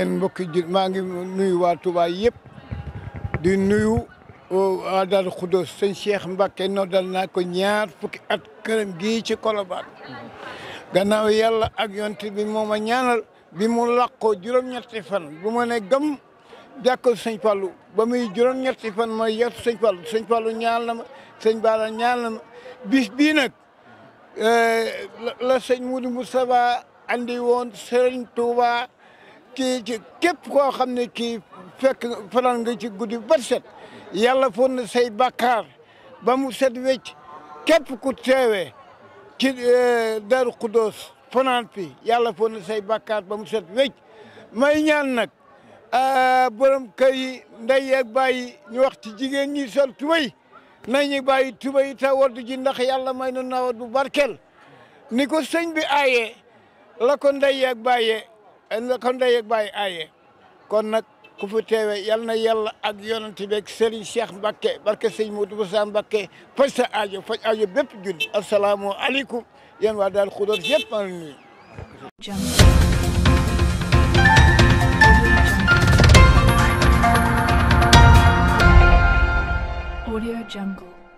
yéen mbokki ji maa ngi nuyu waa Touba yëpp di nuyu waa Darou Khoudoss sëñ Cheikh Mbacke noddal naa ko ñaar fukki at këram gii ci Colobane gannaaw yàlla ak yonte bi moo ma ñaanal bi mu làqoo juróom-ñetti fan bu ma ne gëm jàkkal sëñ Fallou ba muy juróom-ñetti fan mooy yot sëñ Fallou ñaal na ma sëñ Bara ñaal na ma bis bii nag la sëñ Moudou Moustapha andi woon Serigne Touba kii ci képp koo xam ne kii fekk fanaan nga ci guddi ba set yàlla foon na say bàkkaar ba mu set wecc képp ku teewee ci Darou Khoudoss fanaan fi yàlla foon na say bàkkaar ba mu set wecc may ñaan nag borom kër yi ndey ak bàyyi ñu wax ci jigéen ñi sol tubay nañu bàyyi tubay ta waddu ji ndax yàlla may nu nawet bu barkel ni ko sëñ bi aayee la ko ndey ak bàyyee aayee kon nag ku fi teewe yal na yàlla ak yonent bi ak Serigne Cheikh Mbacke barke sëñ Modou Moussa Mbacke faj sa aajo faj aajo bépp julli asalaamu aleykum yéen waa Darou Khoudoss yëpp maa ngi nuyu. Audio Jungle.